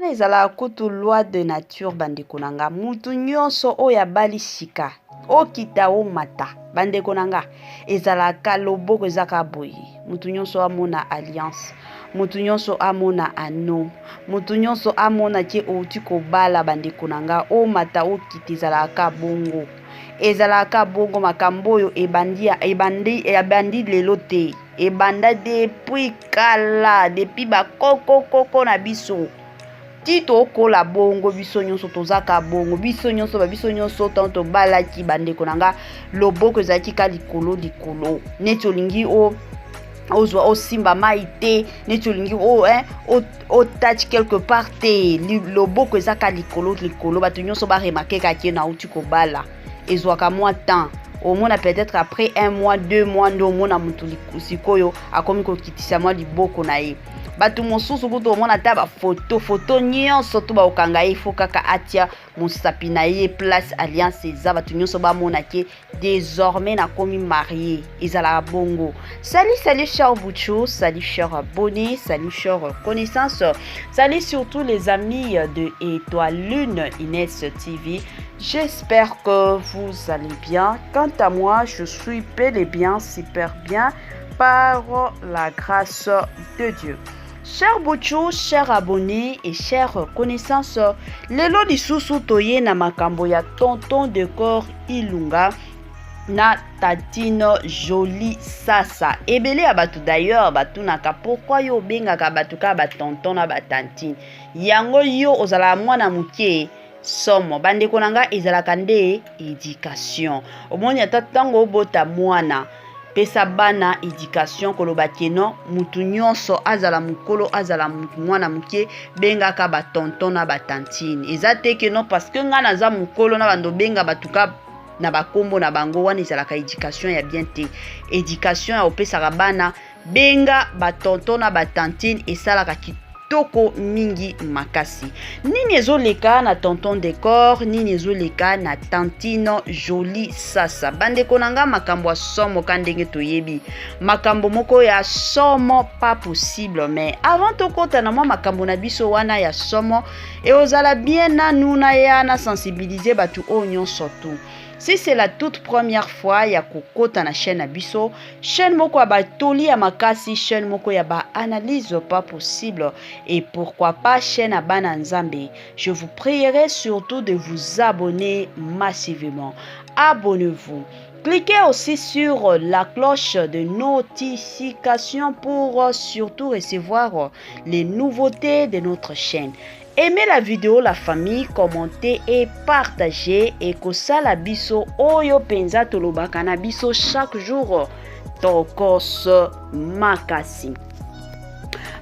Wana ezalaka kutu loi de nature bandeko na nga. Mutu nyonso oyo abali sika, okita omata, bandeko na nga, ezalaka loboko ezaka boye. Mutu nyonso amona alliance, mutu nyonso amona anneau, mutu nyonso amona ke outi kobala bandeko na nga, omata okita ezalaka bongo. Ezalaka bongo makambo oyo ebandi ebandi ebandi lelo te. Ebanda depuis kala, depuis ba koko koko na biso. Ti tokola bongo biso nyonso tozaka bongo, biso nyonso ba biso nyonso tango tobalaki bandeko na nga, loboko ezalaki ka likolo likolo. Neti olingi o ozwa osimba mai te, neti olingi o hein, o, o touch quelque part te, loboko ezaka likolo likolo, bato nyonso ba remarquer kaka ke nauti kobala. Ezwaka mwa temps, omona peut-être après un mois 2 mois nde omona motu sikoyo akomi kokitisa mwa liboko na ye. Bato mosusu kutu omona ata bafoto foto nyonso to bakokanga ye, fo kaka atia mosapi na ye place alliance eza, bato nyonso bamona ke désormais nakomi marié. Ezalaka bongo. Salut, salut cher Bouchou, salut cher abonné, salut cher connaissance, salut surtout les amis de Étoile Lune Inès TV. J'espère que vous allez bien. Quant à moi, je suis bel et bien super bien par la grâce de Dieu. Cher Bouchou, cher abonné et chère connaissance, lelo lisusu toye na makambo ya tonton Décor Ilunga na tantine Jolie Sasa. Ebele ya bato d'ailleurs batunaka pourquoi yo obengaka bato kaka batonton na batantine. Yango yo ozalaka mwana moke somo. Bandeko na nga, ezalaka nde éducation. Omoni ata ntango obota mwana, pesa bana éducation koloba ke non, mutu nyonso azala mokolo azala mwana moke, bengaka batonton na batantine. Eza te ke non, parce que ngai naza mokolo na bando obenga bato ka na bakombo na bango. Wana ezalaka éducation ya bien te. Éducation ya opesaka bana, benga batonton na batantine, esalaka kitoko mingi makasi. Nini ezoleka na tonton Décor? Nini ezoleka na tantine Jolie Sasa? Bandeko na nga, makambo ya somo ka ndenge toyebi, makambo moko ya somo pas possible. Mais avant tokɔta na mwa makambo na biso wana ya somo, eozala bien nanu na ya na sensibiliser bato oyo nyonso tu. Si c'est la toute première fois ya kokota na chaîne na biso, chaîne moko ya batoli ya makasi, chaîne moko ya baanalyse pas possible et pourquoi pas chaîne ya bana Nzambe, je vous prierai surtout de vous abonner massivement. Abonnez-vous. Cliquez aussi sur la cloche de notification pour surtout recevoir les nouveautés de notre chaîne. Aimez la vidéo, la famille, commentez et partagez. Et kosala biso oyo penza tolobaka na biso chaque jour, tokos makasi.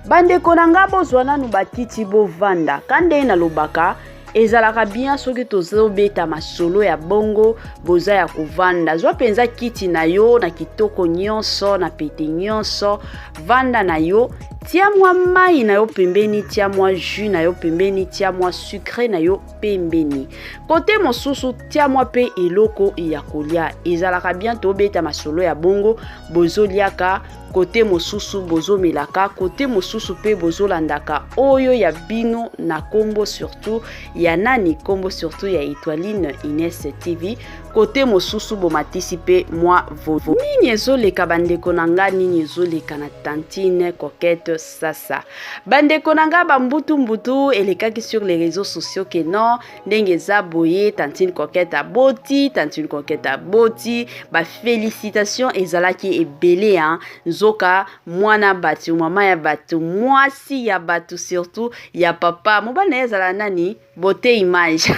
Bandeko na nga, bozwa nanu bakiti bovanda. Ka ndenge nalobaka, ezalaka bien soki tozobeta masolo ya bongo, boza ya kovanda. Zwa mpenza kiti na yo na kitoko nyonso, na pete nyonso, vanda na yo, tia mwa mai na yo pembeni, tia mwa jus na yo pembeni, tia mwa sucre na yo pembeni, kote mosusu tia mwa mpe eloko ya kolia. Ezalaka bien tobeta masolo ya bongo, bozoliaka, kote mosusu bozomelaka, kote mosusu mpe bozolandaka oyo ya bino na nkombo surtout ya nani, nkombo surtout ya Etoiline Ines TV. Kote mosusu bomatisi mpe mwa vo. Nini ezoleka, bandeko na nga? Nini ezoleka na tantine Coquette Sasa? Bandeko na nga, bambutu-mbutu elekaki sur les réseaux sociaux ke non, ndenge eza boye, tantine Coquette aboti, tantine Coquette aboti. Bafélicitation ezalaki ebele hein. Nzoka mwana bato, mama ya bato, mwasi ya bato, surtout ya papa mobali na ye ezala nani, Beauté Image,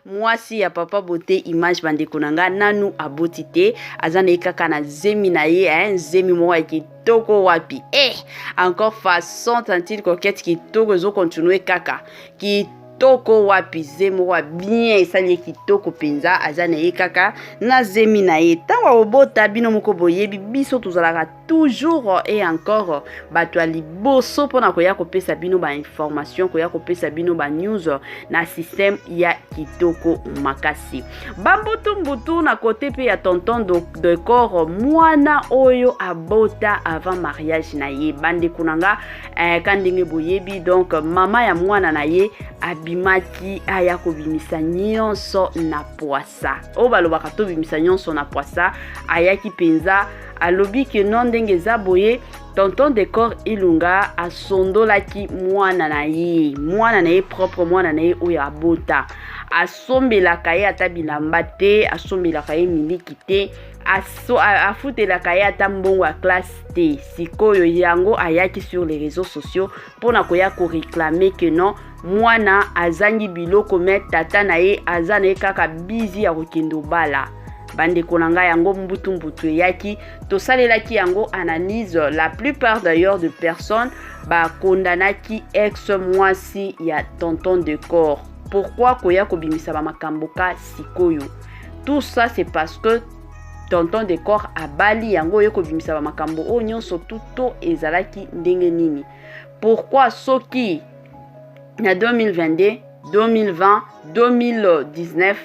mwasi ya papa Beauté Image. Bandeko na nga, nanu aboti te, aza na ye kaka na zemi na ye hein, zemi moko ya kitoko wapi. Encore façon tantine Coquette kitoko ezokontinue kaka kitoko. kitoko wapi zemi moko ya bien esali ye kitoko mpenza aza na ye kaka na zemi na ye ntango akobota bino moko boyebi biso tozalaka toujours et encore bato ya liboso mpona koya kopesa bino bainformation koya kopesa bino banews na système ya kitoko makasi bambutu-mbutu na kote mpe ya tonton decor mwana oyo abota avant mariage na ye bandeko na nga eh, ka ndenge boyebi donc mama ya mwana na ye abimaki aya kobimisa nyonso na pwasa oyo balobaka tobimisa nyonso na pwasa ayaki mpenza alobi ke non ndenge eza boye tonton decor ilunga asondolaki mwana na ye mwana na ye propre mwana na ye oyo abota asombelaka ye ata bilamba te asombelaka ye miliki te aso, afutelaka ye ata mbongo ya classe te sikoyo yango ayaki sur les réseaux sociaux mpo na koya koreklame ke non mwana azangi biloko me tata na ye aza na ye kaka bizi ya kokende obala bandeko na ngai yango mbutu mbutu eyaki tosalelaki yango analyse la plupart d'ailleurs de personnes bakondanaki ex mwasi ya tonton de corps pourquoi koya kobimisa bamakambo ka sikoyo tout ça c'est parce que tonton de corps abali yango oye kobimisa bamakambo oyo nyonso tuto ezalaki ndenge nini pourquoi soki na 2022 2020 2019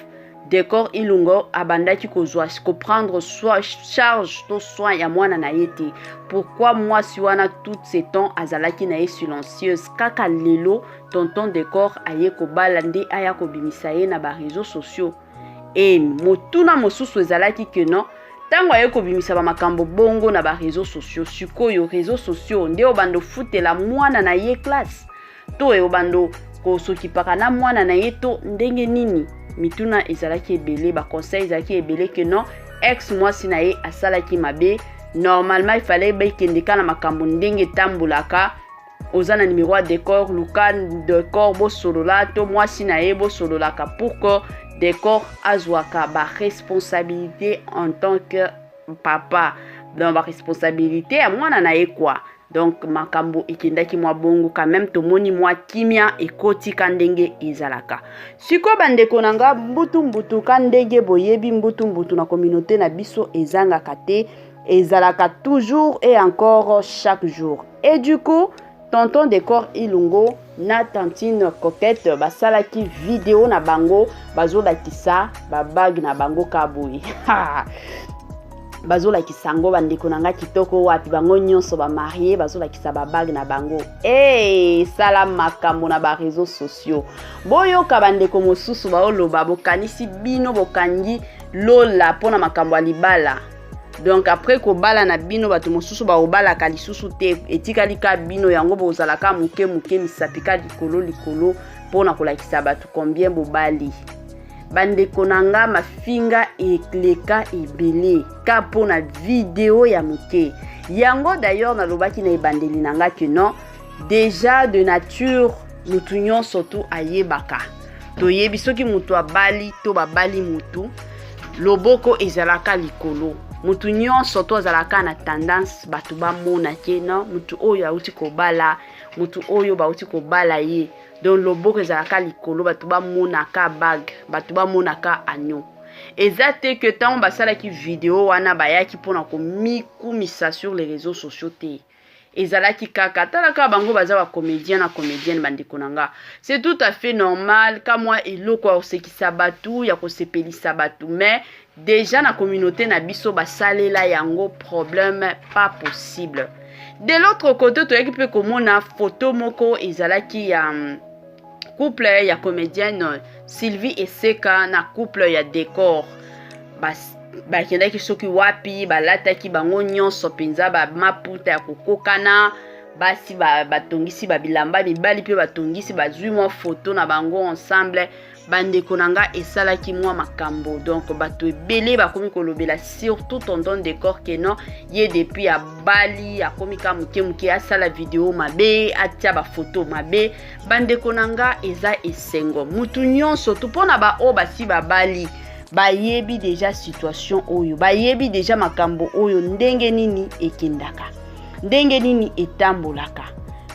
Decor Ilungo abandaki kozwa koprendre soin charge to soin ya mwana na ye te pourquoi mwasi wana tout ce temps azalaki na ye silencieuse kaka lelo tonton Decor aye kobala nde aya kobimisa ye na ba réseaux sociaux e motuna mosusu ezalaki ke non ntango aye kobimisa bamakambo bongo na ba réseaux sociaux sikoyo réseaux sociaux nde obanda ofutela mwana na ye classe to obanda kosokipaka na mwana na ye to ndenge nini mituna ezalaki ebele baconseil ezalaki ebele ke non ex mwasi na ye asalaki mabe normalement ifale bekende ka na makambo ndenge etambolaka oza na numero ya decor luka decor bosolola to mwasi na ye bosololaka pour que decor azwaka baresponsabilité en tant que papa donc baresponsabilité ya mwana na ye kwa donc makambo ekendaki mwa bongo quand même tomoni mwa kimia ekoti ka ndenge ezalaka sikoyo bandeko na nga mbutu mbutu ka ndenge boyebi mbutu mbutu na communauté na biso ezangaka te ezalaka toujours et encore chaque jour et du coup tonton decor ilungo na tantine coquette basalaki video na bango bazolakisa babage na bango ka boye bazolakisa yango bandeko na ngai kitoko wapi bango nyonso bamarie bazolakisa babage na bango e sala makambo na bareseau sociaux boyoka bandeko mosusu baoloba bokanisi bino bokangi lola mpo na makambo ya libala donc après kobala na bino bato mosusu baobalaka lisusu te etikali ka bino yango bozalaka moke moke misapi ka likolo likolo mpo na kolakisa bato combien bobali bandeko na nga mafinga eleka ebele ka mpo na video ya moke yango d'ailleurs nalobaki na ebandeli na nga ke non déjà de nature motu nyonso tu ayebaka toyebi soki motu abali to babali motu loboko ezalaka likolo motu nyonso to azalaka na tendance bato bamona ke non motu oyo auti kobala motu oyo bauti kobala ye donc loboko ezalaka likolo bato bamonaka bague bato bamonaka agneau eza te ke ntango basalaki video wana bayaki mpona komikumisa sur les réseaux sociaux te ezalaki kaka tala kaka bango baza bacomédien na comédienne bandeko na nga c'est tout à fait normal ka mwa eloko ya kosekisa bato ya kosepelisa bato mais déjà na communauté na biso basalela yango problème pas possible de l'autre côté toyaki mpe komona photo moko ezalaki ya couple ya comédienne Sylvie Eseka na couple ya Decor bakendaki soki wapi balataki bango nyonso mpenza bamaputa ya kokokana basi batongisi babilamba mibali mpe batongisi bazwi mwa foto na bango ensemble bandeko na nga esalaki mwa makambo donc bato ebele bakomi kolobela surtout tonton decor ke non ye depuis abali akomi ka moke moke asala video mabe atia bafoto mabe bandeko na nga eza esengo mutu nyonso tu mpo na baoyo basi babali bayebi deja situation oyo bayebi deja makambo oyo ndenge nini ekendaka ndenge nini etambolaka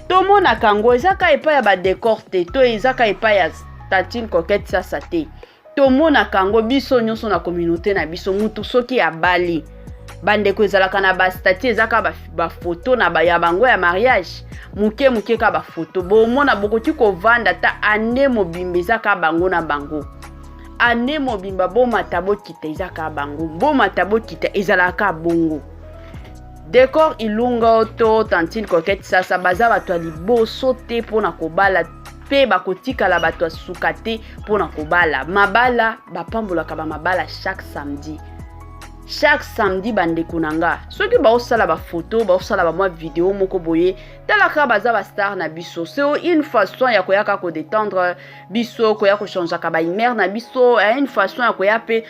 tomonaka yango eza ka epai ya badecor te to eza ka epai ya Tantine Coquette Sasa te. Tomonaka yango biso nyonso na communauté na biso, mutu soki abali, bandeko, ezalaka na bastatut, eza kaka bafoto na ya bango ya mariage, moke moke kaka bafoto. Bomona, bokoki kovanda ata ane mobimba, eza kaka bango na bango ane mobimba, bomata bokita, eza kaka bango, bomata bokita, ezalaka bongo. Décor Ilunga to Tantine Coquette Sasa baza bato ya liboso te mpona kobala, mpe bakotikala bato ya suka te mpona kobala. Mabala bapambolaka bamabala chaque samedi, chaque samedi. Bandeko na nga, soki baosala bafoto, baosala bamwa video moko boye, talaka, baza bastar na biso. C'est une façon ya koyaka kodétendre biso, koya kochangeaka bahumeur na biso, une façon ya koya mpe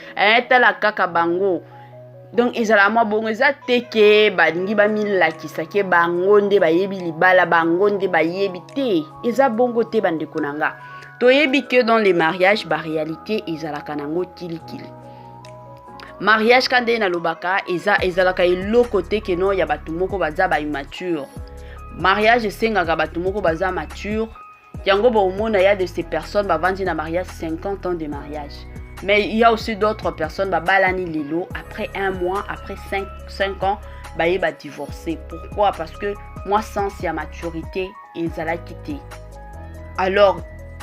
tala kaka bango. Donc ezala mwa bongo, eza te ke balingi bamilakisa ke bango nde bayebi libala, bango nde bayebi te. Eza bongo te, bandeko na nga. Toyebi ke dans les mariages, baréalité ezalaka nango kilikili. Mariage ka nde nalobaka, eza ezalaka eloko te keno ya bato moko baza baimmature. Mariage esengaka bato moko baza mature. Yango bomona, ya de ces personnes bavandi na mariage 50 ans de mariage, mais il y a aussi d'autres personnes babalani lelo, après un mois, après 5 ans, baye badivorcer. Pourquoi? Parce que mwa sens ya maturité ezalaki te. Alors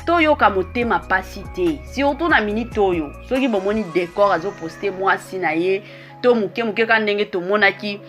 toyoka motema pasi te, surtout na minute oyo. Soki bomoni Décor azoposte mwasi na ye to moke moke, ka ndenge tomonaki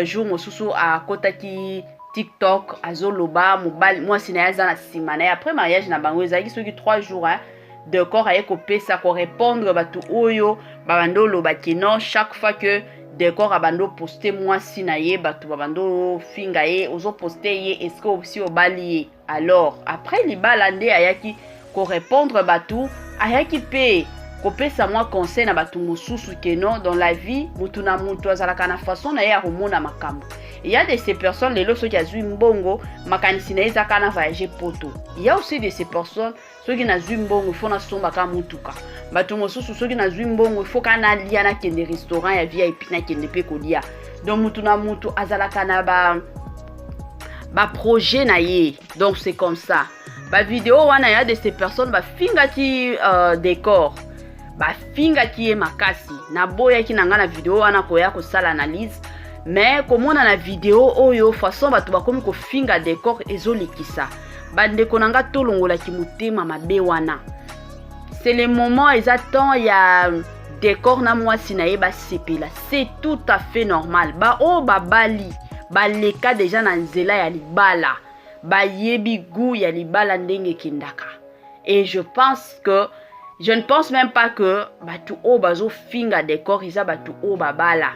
jour mosusu akotaki TikTok, azoloba mobali, mwasi na ye aza na nsima na ye après mariage na bango, ezalaki soki 3 jours, hein. Décor aye kopesa korépondre bato oyo babandi olobaki non, chaque fois que Décor abandi oposte mwasi na ye, bato babandi ofinga ye: ozoposte ye, est-ce osi obali ye? Alors après libala nde ayaki korépondre bato, ayaki mpe kopesa mwa conseil na bato mosusu ke non, dans la vie, motu na motu azalaka na façon na ye ya komona makambo. Ya de ces personnes, lelo soki azwi mbongo, makanisi na ye eza kaka na voyage poto. Ya aussi de ces personnes, soki nazwi mbongo, ifo nasombaka motuka. Bato mosusu, soki nazwi mbongo, ifo kaka nalia, nakende restaurant ya VIP, nakende mpe kolia. Donc mutu na mutu azalaka na ba baprojet na ye. Donc c'est comme ça. Bavideo wana, ya de ces personnes bafingaki Décor, bafingaki ye makasi. Naboyaki na ngai na video wana koya kosala analyse, mais komona na video oyo façon bato bakomi kofinga Décor ezolekisa. Bandeko na nga, tolongolaki motema mabe wana. C'est le moment, eza temps ya Décor na mwasi na ye basepela, c'est tout à fait normal. Baoyo babali baleka deja na nzela ya libala, bayebi goût ya libala ndenge ekendaka. Et je pense que, je ne pense même pas que bato oyo bazofinga Décor eza bato oyo babala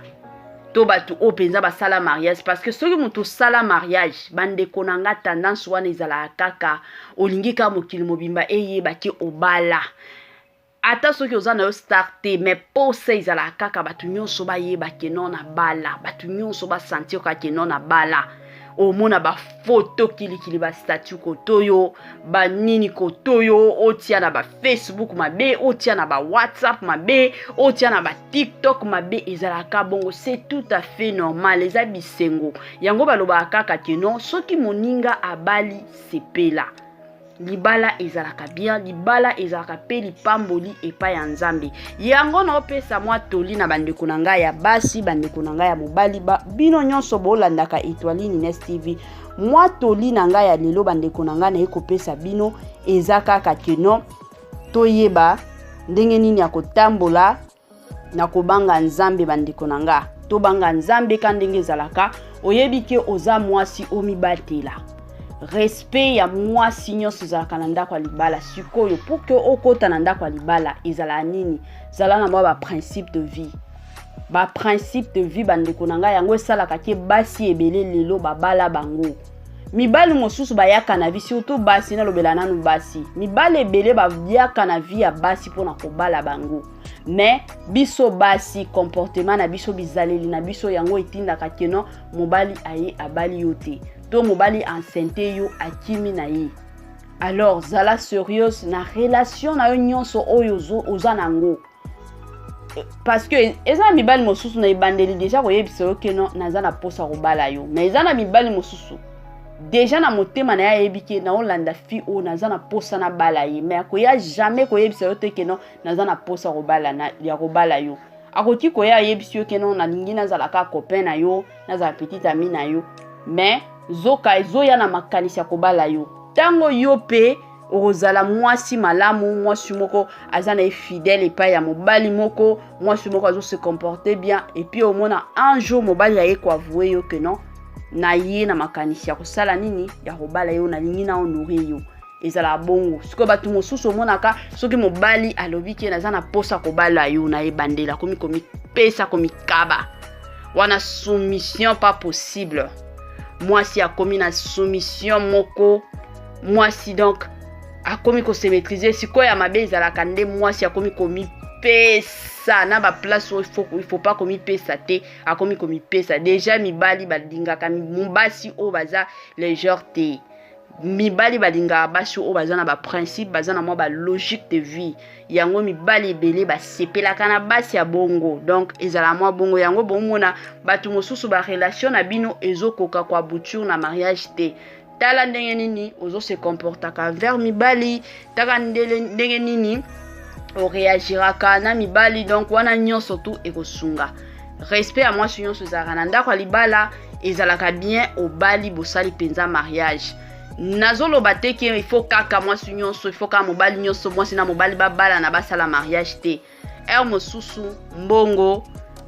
to bato oyo mpenza basala mariage, parce que soki moto osala mariage, bandeko na nga, tendance wana ezalaka kaka olingi kaka mokili mobimba eyebaki obala. Ata soki oza na yo star te, mais posa ezalaka kaka bato nyonso bayeba ke non, na bala, bato nyonso basentir kaka ke non, na bala. Omona bafoto kilikili, bastatut kotoyo, banini kotoyo, otia na bafacebook mabe, otia na bawhatsapp mabe, otia na batiktok mabe, ezalaka bongo. C'est tout à fait normal, eza bisengo. Yango balobaka kaka ke non, soki moninga abali, sepela. Libala ezalaka bien, libala ezalaka mpe lipamboli epai ya Nzambe. Yango naopesa mwa toli na bandeko na ngai ya basi, bandeko na ngai ya mobali, bino nyonso bolandaka Etoile Nines TV. Mwa toli na ngai ya lelo, bandeko na ngai, naye kopesa bino eza kaka ke non, toyeba ndenge nini ya kotambola na kobanga Nzambe. Bandeko na nga, tobanga Nzambe ka ndenge ezalaka. Oyebi ke oza mwasi, omibatela. Respect ya mwasi nyonso ezalaka na ndako ya libala. Sikoyo, pour ke okɔta na ndako ya libala, ezala nini? Zala na mwa baprincipe de vie, baprincipe de vie. Bandeko na ngai, yango esalaka ke basi ebele lelo babala bango, mibali mosusu bayaka na vie, surtout basi, nalobela nanu basi, mibali ebele bayaka na vie ya basi mpona kobala bango. Mais biso basi, comportement na biso, bizaleli na biso, yango etindaka ke non, mobali aye abali yo te, to mobali enceinte yo, akimi na ye. Alors zala sérieuse na relation na yo nyonso oyo oza nango, parce que eza na mibali mosusu na ebandeli deja koyebisa yo ke non, naza na posa kobala yo. Mais eza na mibali mosusu Deja na motema na ye ayebi ke naolanda fille oyo, naza na posa nabala ye, mais akoya jamais koyebisa yo te ke non, naza na posa kobala na, ya kobala yo. Akoki koya ayebisi yo ke non, nalingi nazala kaka copain na yo, nazala petite amie na yo, mais zoka ezoya na makanisi ya kobala yo. Ntango yo mpe okozala mwasi malamu, mwasi moko aza na ye fidèle epai ya mobali moko, mwasi moko azo se comporter bien, et puis omona un jour mobali aye koavouer yo ke non, na ye na makanisi ya kosala nini, ya kobala yo, nalingi na honorer yo. Ezalaka bongo. Sikoyo bato mosusu omonaka soki mobali alobi ke naza na posa kobala yo, na ebandela akomi komipesa, komikaba wana, soumission pas possible. Mwasi akomi na soumission moko, mwasi donc akomi kose maîtriser. Sikoyo ya mabe ezalaka nde mwasi akomi komipesa na baplace oyo il faut pas komipesa te, akomi komipesa déjà. Mibali balingaka basi oyo baza légère te. Mibali balingaka basi oyo baza na baprincipe, baza na mwa balogique de vie. Yango mibali ebele basepelaka na basi ya bongo. Donc ezala mwa bongo. Yango bomona bato mosusu, barelation na bino ezokoka koaboutir na mariage te. Tala ndenge nini ozose comportaka vers mibali, taka ndenge nini oreagiraka na mibali. Donc wana nyonso tu ekosunga. Respect ya mwasi nyonso ezalaka na ndako ya libala, ezalaka bien. Obali, bosali mpenza mariage. Nazoloba te ke il faut kaka mwasi nyonso, il faut kaka mobali nyonso, mwasi na mobali babalana, basala mariage te. Heure mosusu mbongo,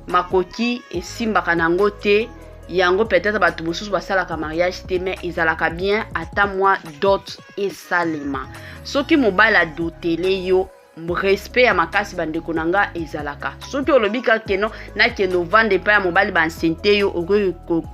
makoki esimbaka nango te. Yango peut-être bato mosusu basalaka mariage te, mais ezalaka bien ata mwa dot esalema. Soki mobali adotele yo, respect ya makasi, bandeko na nga, ezalaka. Soki olobi kaka ke non, nakende ovanda epai ya mobali, bansente yo,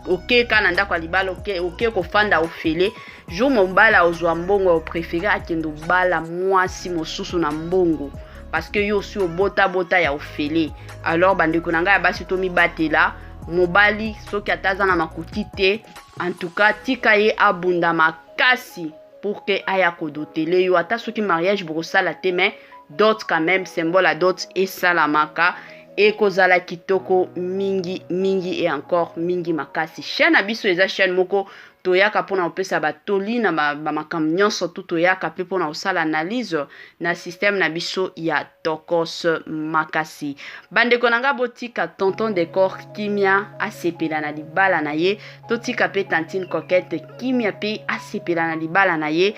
okeka na ndako ya libala, oke kofanda ofele, jour mobali ozwa mbongo, opréférer akende obala mwasi mosusu na mbongo, parce que yo osi obotabota ya ofele. Alors bandeko na ngai ya basi, tomibatela. Mobali soki ata aza na makoki te, en tout cas tika ye abunda makasi pour ke aya kodotele yo. Ata soki mariage bokosala te, mais dot quand même, symbole ya dot esalamaka, ekozala kitoko mingi mingi et encore mingi makasi. Chaîne na biso eza chaîne moko toyaka mpona kopesa batoli na bamakambo nyonso tu. Toyaka mpe mpona kosala analyse na système na biso ya tokos makasi. Bandeko na nga, botika tonton Décor kimia, asepela na libala na ye. Totika mpe tantine Coquette kimia mpe asepela na libala na ye,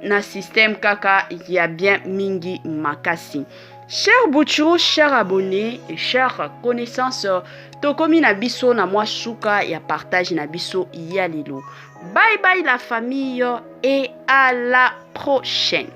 na système kaka ya bien mingi makasi. Cher Bouchou, cher abonné et cher connaissance, tokomi na biso na mwa suka ya partage na biso ya lelo. Bye bye la famille et à la prochaine.